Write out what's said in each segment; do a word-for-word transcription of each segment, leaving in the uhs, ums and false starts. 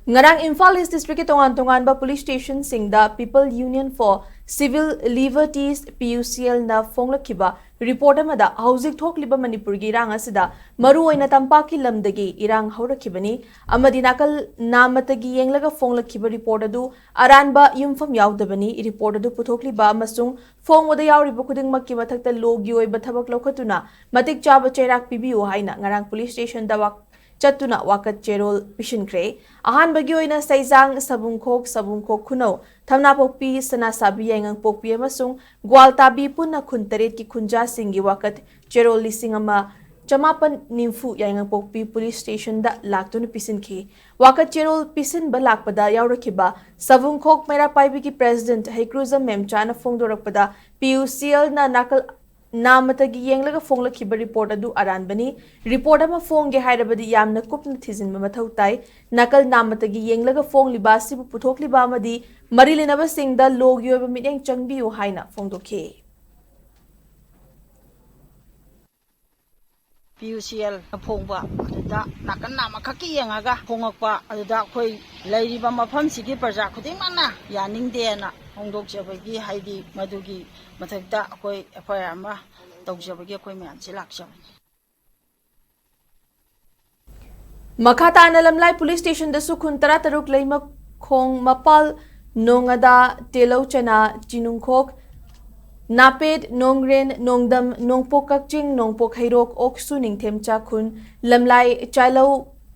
ꯉꯔꯥꯡ ꯏꯝꯐꯥꯜ ꯏꯁ ꯗꯤꯁꯇ꯭ꯔꯤꯛꯀꯤ ꯇꯣꯉꯥꯟ ꯇꯣꯉꯥꯟꯕ police ꯁ꯭ꯇꯦꯁꯟꯁꯤꯡꯗ People Union for Civil Liberties, P U C L, ꯅ ꯐꯣꯡꯂꯛꯈꯤꯕ ꯔꯤꯄꯣꯔꯠ ꯑꯃꯗ ꯍꯧꯖꯤꯛ ꯊꯣꯛꯂꯤꯕ ꯃꯅꯤꯄꯨꯔꯒꯤ ꯏꯔꯥꯡ ꯑꯁꯤꯗ ꯃꯔꯨꯑꯣꯏꯅ ꯇꯝꯄꯥꯛꯀꯤ ꯂꯝꯗꯒꯤ ꯏꯔꯥꯡ ꯍꯧꯔꯛꯈꯤꯕꯅꯤ ꯑꯃꯗꯤ ꯅꯥꯀꯜ ꯅꯥꯃꯇꯒꯤ ꯌꯦꯡꯂꯒ ꯐꯣꯡꯂꯛꯈꯤꯕ ꯔꯤꯄꯣꯔꯠ ꯑꯗꯨ ꯑꯔꯥꯟꯕ ꯌꯨꯝꯐꯝ ꯌꯥꯎꯗꯕꯅꯤ꯫ ꯔꯤꯄꯣꯔꯠ ꯑꯗꯨ ꯄꯨꯊꯣꯛꯂꯤꯕ ꯑꯃꯁꯨꯡ ꯐꯣꯡꯕꯗ ꯌꯥꯎꯔꯤꯕ ꯈꯨꯗꯤꯡꯃꯛꯀꯤ ꯃꯊꯛꯇ ꯂꯣꯒꯤ ꯑꯣꯏꯕ ꯊꯕꯛ ꯂꯧꯈꯠꯇꯨꯅ ꯃꯇꯤꯛ ꯆꯥꯕ ꯆꯩꯔꯥꯛ ꯄꯤꯕꯤꯌꯨ ꯍꯥꯏꯅ ꯉꯔꯥꯡ ꯄꯨꯂꯤꯁ ꯁ꯭ꯇꯦꯁꯟꯗ ꯋꯥ-, ꯆꯠꯇꯨꯅ ꯋꯥꯀꯠ ꯆꯦꯔꯣꯜ ꯄꯤꯁꯤꯟꯈ꯭ꯔꯦ꯫ ꯑꯍꯥꯟꯕꯒꯤ ꯑꯣꯏꯅ ꯁꯩꯖꯥꯡ, ꯁꯕꯨꯡꯈꯣꯛ, ꯁꯕꯨꯡꯈꯣꯛ ꯈꯨꯅꯧ, ꯊꯝꯅꯥꯄꯣꯛꯄꯤ, ꯁꯅꯥꯁꯥꯕꯤ, ꯌꯥꯏꯉꯪꯄꯣꯛꯄꯤ ꯑꯃꯁꯨꯡ ꯒ꯭ꯋꯥꯜꯇꯥꯕꯤ ꯄꯨꯟꯅ ꯈꯨꯟ ꯇꯔꯦꯠꯀꯤ ꯈꯨꯟꯖꯥꯁꯤꯡꯒꯤ ꯋꯥꯀꯠ ꯆꯦꯔꯣꯜ ꯂꯤꯁꯤꯡ ꯑꯃ ꯆꯃꯥꯄꯟ ꯅꯤꯐꯨ ꯌꯥꯏꯉꯪꯄꯣꯛꯄꯤ ꯄꯨꯂꯤꯁ ꯁ꯭ꯇꯦꯁꯟꯗ ꯂꯥꯛꯇꯨꯅ ꯄꯤꯁꯤꯟꯈꯤ꯫ ꯋꯥꯀꯠ ꯆꯦꯔꯣꯜ ꯄꯤꯁꯤꯟꯕ ꯂꯥꯛꯄꯗ ꯌꯥꯎꯔꯛꯈꯤꯕ ꯁꯕꯨꯡꯈꯣꯛ ꯃꯩꯔꯥ ꯄꯥꯏꯕꯤꯒꯤ ꯄ꯭ꯔꯦꯁꯤꯗꯦꯟꯠ ꯍꯩꯀ꯭ꯔꯨꯖꯝ ꯃꯦꯝꯆꯥꯅ ꯐꯣꯡꯗꯣꯔꯛꯄꯗ, P U C L ꯅ ꯅꯥꯀꯜ ꯅꯥꯃꯇꯒꯤ ꯌꯦꯡꯂꯒ ꯐꯣꯡꯂꯛꯈꯤꯕ ꯔꯤꯄꯣꯔꯠ ꯑꯗꯨ ꯑꯔꯥꯟꯕꯅꯤ꯫ ꯔꯤꯄꯣꯔꯠ ꯑꯃ ꯐꯣꯡꯒꯦ ꯍꯥꯏꯔꯕꯗꯤ ꯌꯥꯝꯅ ꯀꯨꯞꯅ ꯊꯤꯖꯤꯟꯕ ꯃꯊꯧ ꯇꯥꯏ꯫ ꯅꯥꯀꯜ ꯅꯥꯃꯇꯒꯤ ꯌꯦꯡꯂꯒ ꯐꯣꯡꯂꯤꯕ ꯑꯁꯤꯕꯨ ꯄꯨꯊꯣꯛꯂꯤꯕ ꯑꯃꯗꯤ ꯃꯔꯤ ꯂꯩꯅꯕꯁꯤꯡꯗ ꯂꯣꯒꯤ ꯑꯣꯏꯕ ꯃꯤꯠꯌꯦꯡ ꯆꯪꯕꯤꯌꯨ ꯍꯥꯏꯅ ꯐꯣꯡꯗꯣꯛꯈꯤ꯫ P U C L ꯅ ꯐꯣꯡꯕ ꯑꯗꯨꯗ ꯅꯥꯀꯟ ꯅꯥꯝꯃꯈꯛꯀꯤ ꯌꯦꯡꯉꯒ ꯐꯣꯡꯉꯛꯄ ꯑꯗꯨꯗ ꯑꯩꯈꯣꯏ ꯂꯩꯔꯤꯕ ꯃꯐꯝꯁꯤꯒꯤ ꯄ꯭ꯔꯖꯥ ꯈꯨꯗꯤꯡꯃꯛꯅ ꯌꯥꯅꯤꯡꯗꯦꯅ ꯐꯣꯡꯗꯣꯛꯆꯕꯒꯤ, ꯍꯥꯏꯗꯤ ꯃꯗꯨꯒꯤ ꯃꯊꯛꯇ ꯑꯩꯈꯣꯏ F I R ꯑꯃ ꯇꯧꯖꯕꯒꯤ ꯑꯩꯈꯣꯏ ꯃꯌꯥꯝꯁꯤ ꯂꯥꯛꯆꯕꯅꯤ꯫ ꯃꯈꯥ ꯇꯥꯅ ꯂꯝꯂꯥꯏ ꯄꯨꯂꯤꯁ ꯁ꯭ꯇꯦꯁꯟꯗꯁꯨ ꯈꯨꯟ ꯇꯔꯥꯇꯔꯨꯛ ꯂꯩꯃꯈꯣꯡ, ꯃꯄꯥꯜ, ꯅꯣꯡꯉꯥꯗꯥ, ꯇꯦꯂꯧ ꯆꯅꯥ, ꯆꯤꯅꯨꯡꯈꯣꯛ, ꯅꯥꯄꯦꯠ, ꯅꯣꯡꯔꯦꯟ, ꯅꯣꯡꯗꯝ, ꯅꯣꯡꯄꯣꯛ ꯀꯛꯆꯤꯡ, ꯅꯣꯡꯄꯣꯛ ꯍꯩꯔꯣꯛ, ꯑꯣꯛꯁꯨ, ꯅꯤꯡꯊꯦꯝ ꯆꯥꯈꯨꯟ, ꯂꯝꯂꯥꯏ, ꯆꯥꯂꯧ,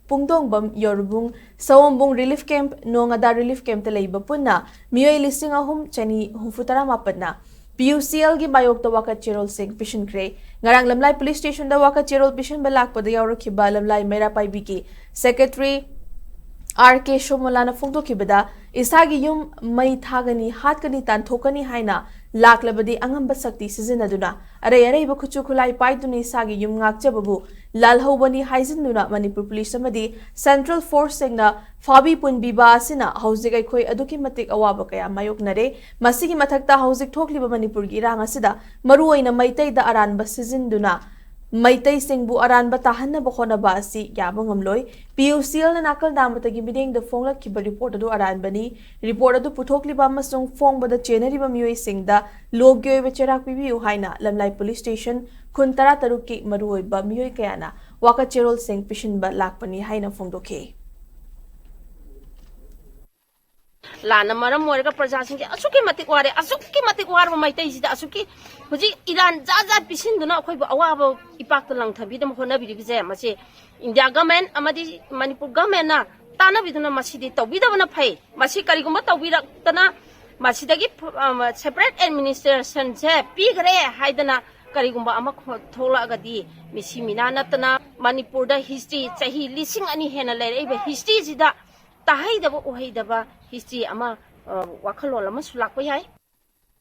ꯄꯨꯡꯗꯣꯡꯕꯝ, ꯌꯣꯔꯕꯨꯡ, ꯁꯑꯣꯝꯕꯨꯡ ꯔꯤꯂꯤꯐ ꯀꯦꯝꯞ, ꯅꯣꯡꯉꯥꯗꯥ ꯔꯤꯂꯤꯐ ꯀꯦꯝꯞꯇ ꯂꯩꯕ ꯄꯨꯟꯅ ꯃꯤꯑꯣꯏ ꯂꯤꯁꯤꯡ ꯑꯍꯨꯝ ꯆꯅꯤ ꯍꯨꯝꯐꯨ ꯇꯔꯥ ꯃꯥꯄꯟꯅ P U C L ꯒꯤ ꯃꯥꯌꯣꯛꯇ ꯋꯥꯀꯠ ꯆꯦꯔꯣꯜꯁꯤꯡ ꯄꯤꯁꯤꯟꯈ꯭ꯔꯦ꯫ ꯉꯔꯥꯡ ꯂꯝꯂꯥꯏ ꯄꯨꯂꯤꯁ ꯁ꯭ꯇꯦꯁꯟꯗ ꯋꯥꯀꯠ ꯆꯦꯔꯣꯜ ꯄꯤꯁꯤꯟꯕ ꯂꯥꯛꯄꯗ ꯌꯥꯎꯔꯛꯈꯤꯕ ꯂꯝꯂꯥꯏ ꯃꯩꯔꯥ ꯄꯥꯏꯕꯤꯒꯤ ꯁꯦꯀ꯭ꯔꯦꯇꯔꯤ R K ꯁꯣꯃꯣꯂꯥꯅ ꯐꯣꯡꯗꯣꯛꯈꯤꯕꯗ, ꯏꯁꯥꯒꯤ ꯌꯨꯝ ꯃꯩ ꯊꯥꯒꯅꯤ, ꯍꯥꯠꯀꯅꯤ, ꯇꯥꯟꯊꯣꯛꯀꯅꯤ ꯍꯥꯏꯅ ꯂꯥꯛꯂꯕꯗꯤ ꯑꯉꯝꯕ ꯁꯛꯇꯤ ꯁꯤꯖꯤꯟꯅꯗꯨꯅ ꯑꯔꯩ ꯑꯔꯩꯕ ꯈꯨꯠꯁꯨ ꯈꯨꯠꯂꯥꯏ ꯄꯥꯏꯗꯨꯅ ꯏꯁꯥꯒꯤ ꯌꯨꯝ ꯉꯥꯛꯆꯕꯕꯨ ꯂꯥꯜꯍꯧꯕꯅꯤ ꯍꯥꯏꯖꯤꯟꯗꯨꯅ ꯃꯅꯤꯄꯨꯔ ꯄꯨꯂꯤꯁ ꯑꯃꯗꯤ ꯁꯦꯟꯇ꯭ꯔꯦꯜ ꯐꯣꯔꯁꯁꯤꯡꯅ ꯐꯥꯕꯤ ꯄꯨꯟꯕꯤꯕ ꯑꯁꯤꯅ ꯍꯧꯖꯤꯛ ꯑꯩꯈꯣꯏ ꯑꯗꯨꯛꯀꯤ ꯃꯇꯤꯛ ꯑꯋꯥꯕ ꯀꯌꯥ ꯃꯥꯌꯣꯛꯅꯔꯦ꯫ ꯃꯁꯤꯒꯤ ꯃꯊꯛꯇ ꯍꯧꯖꯤꯛ ꯊꯣꯛꯂꯤꯕ ꯃꯅꯤꯄꯨꯔꯒꯤ ꯏꯔꯥꯡ ꯑꯁꯤꯗ ꯃꯔꯨꯑꯣꯏꯅ ꯃꯩꯇꯩꯗ ꯑꯔꯥꯟꯕ ꯁꯤꯖꯤꯟꯗꯨꯅ ꯃꯩꯇꯩꯁꯤꯡꯕꯨ ꯑꯔꯥꯟꯕ ꯇꯥꯍꯟꯅꯕ ꯍꯣꯠꯅꯕ ꯑꯁꯤ ꯌꯥꯕ ꯉꯝꯂꯣꯏ꯫ ꯄꯤ ꯌꯨ ꯁꯤ ꯑꯦꯜꯅ ꯅꯥꯀꯜ ꯗꯥꯝꯕꯇꯒꯤ ꯃꯤꯠꯌꯦꯡꯗ ꯐꯣꯡꯂꯛꯈꯤꯕ ꯔꯤꯄꯣꯔꯠ ꯑꯗꯨ ꯑꯔꯥꯟꯕꯅꯤ꯫ ꯔꯤꯄꯣꯔꯠ ꯑꯗꯨ ꯄꯨꯊꯣꯛꯂꯤꯕ ꯑꯃꯁꯨꯡ ꯐꯣꯡꯕꯗ ꯆꯦꯟꯅꯔꯤꯕ ꯃꯤꯑꯣꯏꯁꯤꯡꯗ ꯂꯣꯒꯤ ꯑꯣꯏꯕ ꯆꯩꯔꯥꯛ ꯄꯤꯕꯤꯌꯨ ꯍꯥꯏꯅ ꯂꯝꯂꯥꯏ ꯄꯨꯂꯤꯁ ꯁ꯭ꯇꯦꯁꯟ ꯈꯨꯟ ꯇꯔꯥꯇꯔꯨꯛꯀꯤ ꯃꯔꯨꯑꯣꯏꯕ ꯃꯤꯑꯣꯏ ꯀꯌꯥꯅ ꯋꯥꯀꯠ ꯆꯦꯔꯣꯜꯁꯤꯡ ꯄꯤꯁꯤꯟꯕ ꯂꯥꯛꯄꯅꯤ ꯍꯥꯏꯅ ꯐꯣꯡꯗꯣꯛꯈꯤ꯫ ꯂꯥꯟꯅ ꯃꯔꯝ ꯑꯣꯏꯔꯒ ꯄ꯭ꯔꯖꯥꯁꯤꯡꯁꯦ ꯑꯁꯨꯛꯀꯤ ꯃꯇꯤꯛ ꯋꯥꯔꯦ, ꯑꯁꯨꯛꯀꯤ ꯃꯇꯤꯛ ꯋꯥꯔꯕ ꯃꯩꯇꯩꯁꯤꯗ ꯑꯁꯨꯛꯀꯤ ꯍꯧꯖꯤꯛ ꯏꯔꯥꯟ ꯖꯥꯠ ꯖꯥꯠ ꯄꯤꯁꯤꯟꯗꯨꯅ ꯑꯩꯈꯣꯏꯕꯨ ꯑꯋꯥꯕ ꯏꯄꯥꯛꯇ ꯂꯪꯊꯕꯤꯗꯅ ꯍꯣꯠꯅꯕꯤꯔꯤꯕꯁꯦ, ꯃꯁꯤ ꯏꯟꯗꯤꯌꯥ ꯒꯃꯦꯟ ꯑꯃꯗꯤ ꯃꯅꯤꯄꯨꯔ ꯒꯃꯦꯟꯅ ꯇꯥꯟꯅꯕꯤꯗꯨꯅ ꯃꯁꯤꯗꯤ ꯇꯧꯕꯤꯗꯕꯅ ꯐꯩ꯫ ꯃꯁꯤ ꯀꯔꯤꯒꯨꯝꯕ ꯇꯧꯕꯤꯔꯛꯇꯅ ꯃꯁꯤꯗꯒꯤ ꯁꯦꯄꯔꯦꯠ ꯑꯦꯗꯃꯤꯅꯤꯁꯇ꯭ꯔꯦꯁꯟꯁꯦ ꯄꯤꯈ꯭ꯔꯦ ꯍꯥꯏꯗꯅ ꯀꯔꯤꯒꯨꯝꯕ ꯑꯃ ꯈꯣ-, ꯊꯣꯛꯂꯛꯑꯒꯗꯤ ꯃꯤꯁꯤ ꯃꯤꯅꯥ ꯅꯠꯇꯅ ꯃꯅꯤꯄꯨꯔꯗ ꯍꯤꯁꯇ꯭ꯔꯤ ꯆꯍꯤ ꯂꯤꯁꯤꯡ ꯑꯅꯤ ꯍꯦꯟꯅ ꯂꯩꯔꯛꯏꯕ ꯍꯤꯁꯇ꯭ꯔꯤꯁꯤꯗ ꯇꯥꯍꯩꯗꯕ ꯎꯍꯩꯗꯕ ꯍꯤꯁꯇ꯭ꯔꯤ ꯑꯃ, ꯑ, ꯋꯥꯈꯜꯂꯣꯟ ꯑꯃꯁꯨ ꯂꯥꯛꯄ ꯌꯥꯏ꯫